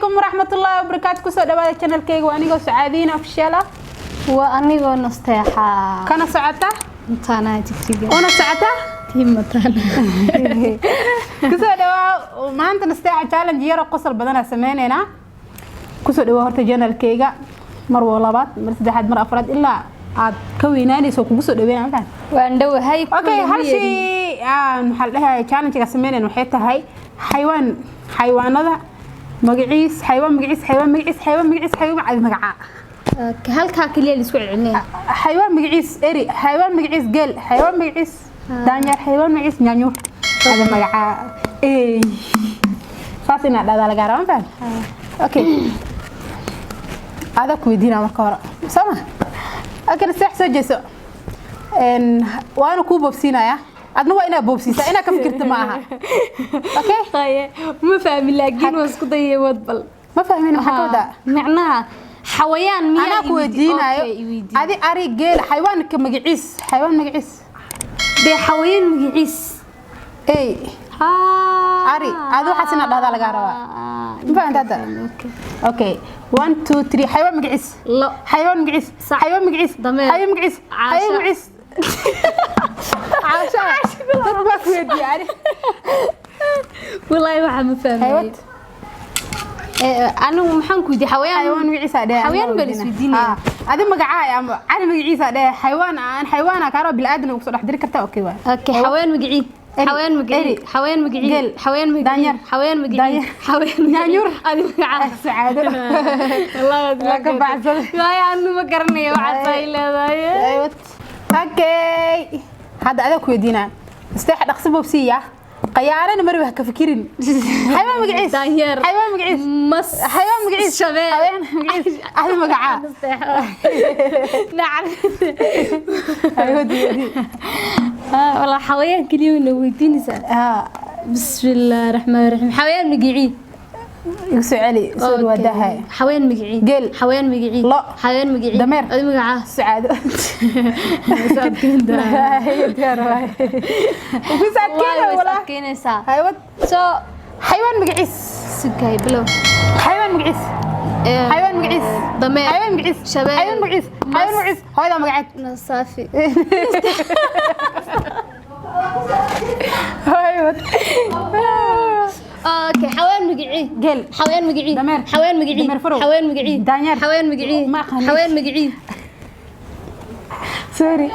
Calaykum waraxmatullaahi wabarakaatu. Kusoo dhawaada channelkayga. Waa anigoo Sacaadiin Official ah. Waa anigoo Nasteexa. Kana socota Mataanaha Jigjiga. Una socota Team Mataana. Kusoo dhawaa. Maanta Nasteexa challenge yaro qosol badanaa sameyneynaa. Kusoo dhawaa horta channelkayga mar waa labaad, mar saddexaad, mar afraad, ilaa aad ka weynaanayso kugu soo dhaweynaa makaan. Waan dhowahay. Okay, hal shay aan maxaa la dhahay, challenge-ga sameynayna waxay tahay xayawaan, xayawaanada magaciis, xayawaan magaciis, xayawaan magaciis, xayawaan magaciis, xayawaan cadi magacaa. Halkaa kaliya la isku celcelinaya. Xayawaan magaciis eri, xayawaan magaciis geel, xayawaan magaciis daanyeer, xayawaan magaciis nyaanyuur, cadi magacaa ey, saas inaad dhahdaa lagaa rabaa, ma fahan? Okay, adaa ku weydiinaa marka hore, soo ma? Okay, Nasteex, soo jeeso. Waana kuu boobsiinayaa, adna waa inaad boobsiisaa, inaad ka fikirta ma aha, okay? Haye, ma fahmi, laakiin waa isku dayay, wad bal. Ma fahmin, maxaa ka wadaa? Macnaha xawayaan miyaa? Anaa ku weydiinayo. Adi ari, geel, xayawaanka magaciis, xayawaan magaciis. Dee xawayaan magaciis. Ey, ari, adi waxaas inaad dhahdaa lagaa rabaa, ma fahamta hadda? Okay, one, two, three. Xayawaan magaciis. Lo. Xayawaan magaciis. Sac. Xayawaan magaciis. Dameer. Xayawaan magaciis. Caasha. Xayawaan magaciis. Caasha, dad baa ku weydiiyay ani. Wallaahi waxaa ma fahmay. Xayawaad. Anigu maxaan ku weydiiyey? Xawayaan. Xayawaan magaciisa dheh. Xayawaan baa la isweydiinaya. Adi magacaa ama cali magaciisa dheh. Xayawaan aan xayawaana kaaro bilaadan ugu soo dhex diri kartaa, okay waay. Okay, xawayaan magacii. Eri. Xawayaan magacii. Eri. Xawayaan magacii. Geel. Xawayaan magacii. Daanyeer. Xawayaan magacii. Daanyeer. Xawayaan magacii. Nyaanyuur. Adi magacaa. Sacaado. Wallahi Waa ka baxsaday. Waayo anu ma garanayo waxaad ay leedahay. Okay, hadda adaa ku weydiinaa. Isteex, dhaqsi boobsiiya, qayaanana marba ha ka fikirin. Xayawaan magaciis. Daanyeer. Xayawaan magaciis. Mas. Xayawaan magaciis. Shabeel. Xayawaan magaciis, adi magacaa. Nacam. Ayoodi weydii. Walaa xawayaan keliya wayna weydiinaysaa. Haa. Bismillaahi raxmaani raxiim. Xawayaan magicii. Igu soo celi, soo dhawaadahay. Xawayaan magicii. Geel. Xawayaan magicii. Lo. Xawayaan magicii. Dameer. Adi magacaa. Sacaado. Saadkeenta. Diyaar waay. Ugu saadkeena walaa. Adkeynaysaa. Haywad. So xayawaan magaciis. Sugay bilow. Xayawaan magaciis. Xayawaan magaciis. Dameer. Xayawaan magaciis. Shabeel. Xayawaan magaciis. Mas. Xayawaan magaciis. Hooyada magaceed. Nasaafi. Haywad. Okay, xawayaan magicii. Geel. Xawayaan magicii. Dameer. Xawayaan magicii. Dameer farow. Xawayaan magicii. Daanyeer. Xawayaan magicii. Ma aqaanin. Xawayaan magicii. Sorry,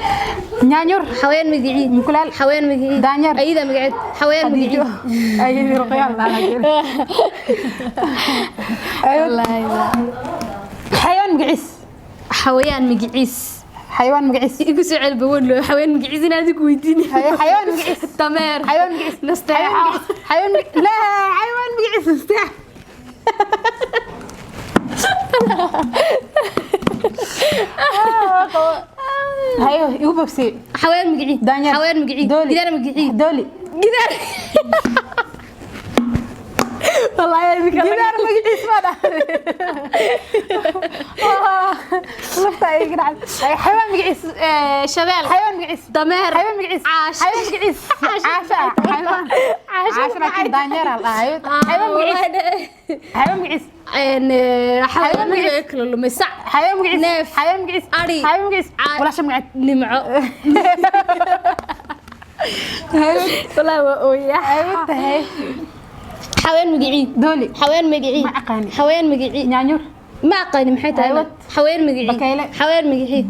nyaanyur. Xawayaan magicii. Mukulaal. Xawayaan magicii. Daanyeer. Ayida magaceed. Xawayaan Khadiijo. magicii. Ayadii ruqyaan lahaa. Wallaahi. Xayawaan magaciis. Xawayaan magiciis. Xayawaan magaciis. Igu soo celba wan loo xawayaan magiciis inaad igu weydiin. Xayawaan magaciis. Dameer. Xayawaan magaciis. Nasteexa. Xayawaan laa, xayawaan magaciis nasteex. Hayo, igu bogsi. Xawayaan magicii. Daanyeer. Xawayaan magicii. Dooli. Gidaar magicii. Dooli. Gidaar. Wallaahi imika gidaar magaciis ma dhahday, lafta ay iga dhacday. Xayawaan magaciis. Shabeel. Xayawaan magaciis. Dameer. Xayawaan magaciis. Caasho. Xayawaan magaciis. Caasha xayawaan. Caasho. Caasho, laakiin daanyeer aa la dhahay. Xayawaan magaciis. Xayawaan magaciis. Xawayaan magaciis kala lumay. Sac. Xayawaan magaciis. Neef. Xayawaan magaciis. Ari. Xayawaan magaciis. Walaasha magaceed. Nimco. Wallaahi waa ooyaa. Xayawaan tahay. Xawayaan magicii. Dooli. Xawayaan magicii. Ma aqaani. Xawayaan magicii. Nyaanyuur. Ma aqaani maxay tahay? Haywad. Xawayaan magicii. Bakayle. Xawayaan magicii.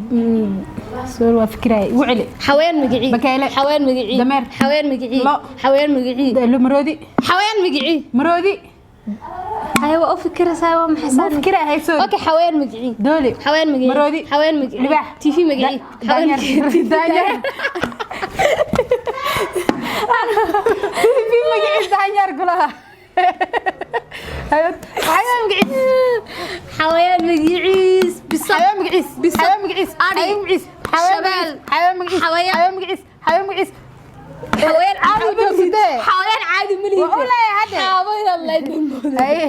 Soor, waa fikiraay, igu celi. Xawayaan magicii. Bakayle. Xawayaan magicii. Dameer. Xawayaan magicii. Lo. Xawayaan magicii. Maroodi. Xawayaan magicii. Maroodi. Haye, waa u fikiraysaa, waa maxay Ma saan? fikiraay, hay, soor. Okay, xawayaan magicii. Dooli. Xawayaan magicii. Maroodi. Xawayaan magicii. Libaax. TV magicii. Xawayaan Daanyeer. magicii. Daanyeer. TV magaciis daanyeer kulaha. Xayawaan magaciis. Xawayaan magiciis. Bisad. Xayawaan magaciis. Bisad. Xayawaan magaciis. Ari. Xayawaan magaciis. Xayawaan Shabeel. magaciis. Xayawaan magaciis. Xawayaan. Xayawaan magaciis. Xayawaan magaciis. Xawayaan caadi Caadi ma lihid. joogsadee. Xawayaan caadi ma lihid. Waa u leeyahay hadde. Xawayaan la idin. Haye.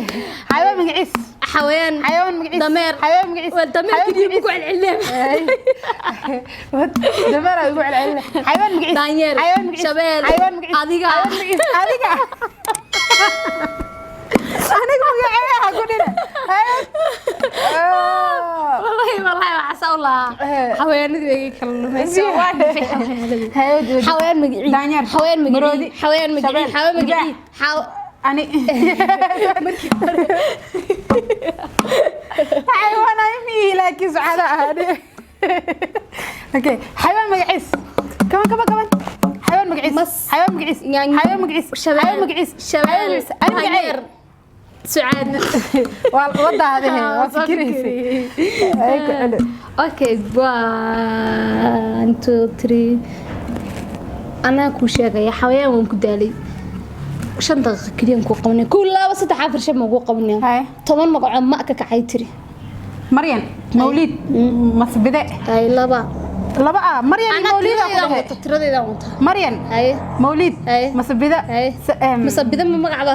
Xayawaan magaciis. Xawayaan. Xayawaan magaciis. Dameer. Xayawaan magaciis. Waa dameer Xayawaan keliya ku magaciis. celcelinaya. Dameer ay ugu celcelina. Xayawaan magaciis. Daanyeer. Xayawaan magaciis. Shabeel. Xayawaan magaciis. Adiga. Xayawaan magaciis. Adiga. Aniga magaceeya ha ku dhine. lahaa. Xawayaanadii way iga kala lumayso. Waa gafay xawayaanadii. Xawayaan magicii. Daanyeer. Xawayaan magicii. Maroodi. Xawayaan magicii. Shabeel. Xawayaan magicii. Libaax. Ani xayawaan ay mihi, laakiin sucaada ahaane. Okay, xayawaan magaciis. Kaban, kaban, kaban. Xayawaan magaciis. Mas. Xayawaan magaciis. Nyaanyo. Xayawaan magaciis. Shabeel. Xayawaan magaciis. Shabeel. Xayawaan magaciis. Ani magacay. Daanyeer. Sucaad. Waa wadaade, waa fikiraysay. Ay, ku celi. Okay, one, two, three. Anaa kuu sheegaya, xawayaan waan ku daalay. 5 daqiiqo keliyaan kuu qabanaya. Kow, laba, saddex, afar, shan baan kuu qabanaya. Haye. 10 magacoo ma ka kacay tiri. Maryan, Mawlid, Masbide. Ay, laba. Laba ah, Maryan iyo Anaa Mawlid aa ku tiradeedaan dhahe. wata, tiradeedaan wata. Maryan. Haye. Mawlid. Haye. Masbide. Haye. Masabida ma magacba?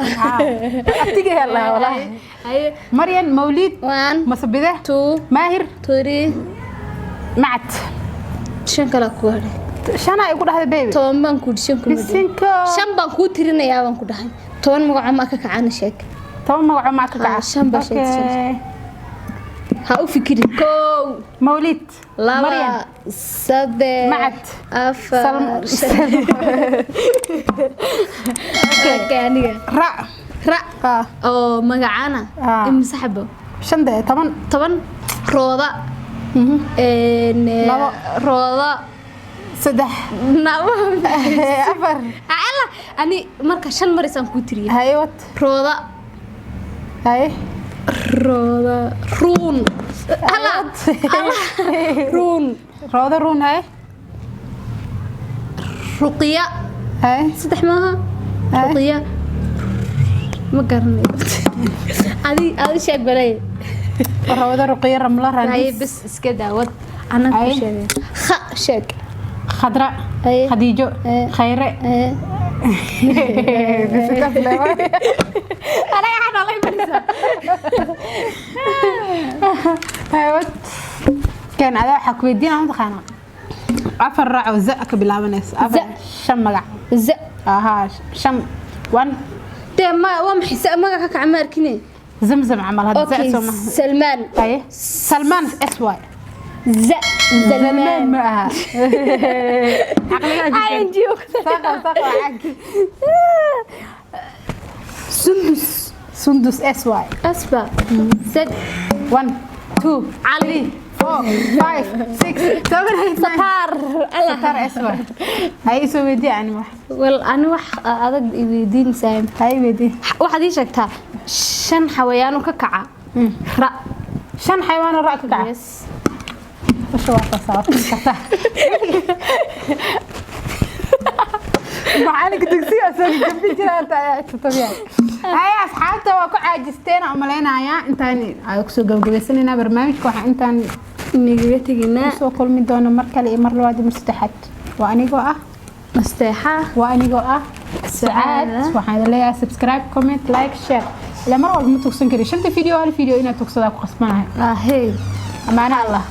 Abtigay Allah walahi. Haye. Maryan, Mawlid, One, Masbide, two, Maahir, three. Macad. Shan kalaa ku hadhay. Shan ay ku dhahday, baby. 10 baan kuu, shan kuma dhihin. Bisinka. Shan baan kuu tirinayaa baan ku dhahay. 10 magacoo ma ka kacana sheeg. 10 magaco maa ka kaca? Ah, shan baa sheegtay, shan. Okay. Ha u fikirin. Kow, Mawlid, laba, Maryan, saddex, Macad, afar, shan. Okay, aniga. Ra. Ra. Ah. Oo magacana. Ah. Imise xabo? Shan de 10. 10. Rooda. Labo. Rooda. Saddex. Afar. Alla, ani marka shan marisaan kuu tiriya. Haye, wat. Rooda. Haye. Rooda, ruun. Alla, alla, ruun. Rooda, ruun, haye. Ruqya. Haye. Saddex maaha? Haye. Ruqya ma garanayo. Adi sheeg balay. Rooda, Ruqiya, Ramla, Haye. Raandis. Bes, iska daawad, anaa ku Haye. sheegay. Kha sheeg. Khadra. Haye. Khadiijo. Haye. Khayre. Haye. Bisinkaas leewa. Anaga waxaa noola imanaysaa. Haye, wat. Keen adaa waxaa ku weydiinaa, mataqaanaa, afar raac oo za ka bilaabanaysa. Afar. Za. Shan magac. Za. Ahaa, shan, one. Dee ma waa maxay sa magaca ka kaca ma arkine. Zamzam camal hadda za. Okay. Soo maha? Salmaan. Haye, Salmaan s y. Za. Salmaan. Salmaan. Ma aha caqligaa. ING. Saqa saqa cag. Sundus. Sundus s y. Asba z. One, two, Cali. three, four, five, six, seven, eight, nine. Satar. Allah. Satar s y. Haye, isoo weydii ani wax. Wal ani wax adag i weydiinaysaa. Haye, weydii. Waxaad ii sheegtaa shan xawayaano ka kaca ra. Shan xayawaan oo ra ka kaca? Yes. Usha waa taasaa, waa fahmi kartaa. Macalinka dugsiga soo gabi jira inta ayaa tatabiya. Haya, asxaabta, waa ku caajisteen aan umalaynayaa. Intaan ay kusoo gabagabaysanaynaa barnaamijka, waxaa intaan Nagaga teginaa. kusoo kulmi doono mar kale iyo mar labaad iyo mar saddexaad. Waa anigoo ah Nasteexa. Waa anigoo ah Sucaad. Sucaad. Waxaan idin leeyahay subscribe, comment, like, share. Ilaa mar walba ma tugsan karin shanta video, hal video inaad tugsadaa ku qasbanahay. Ahey. Amaano Allah.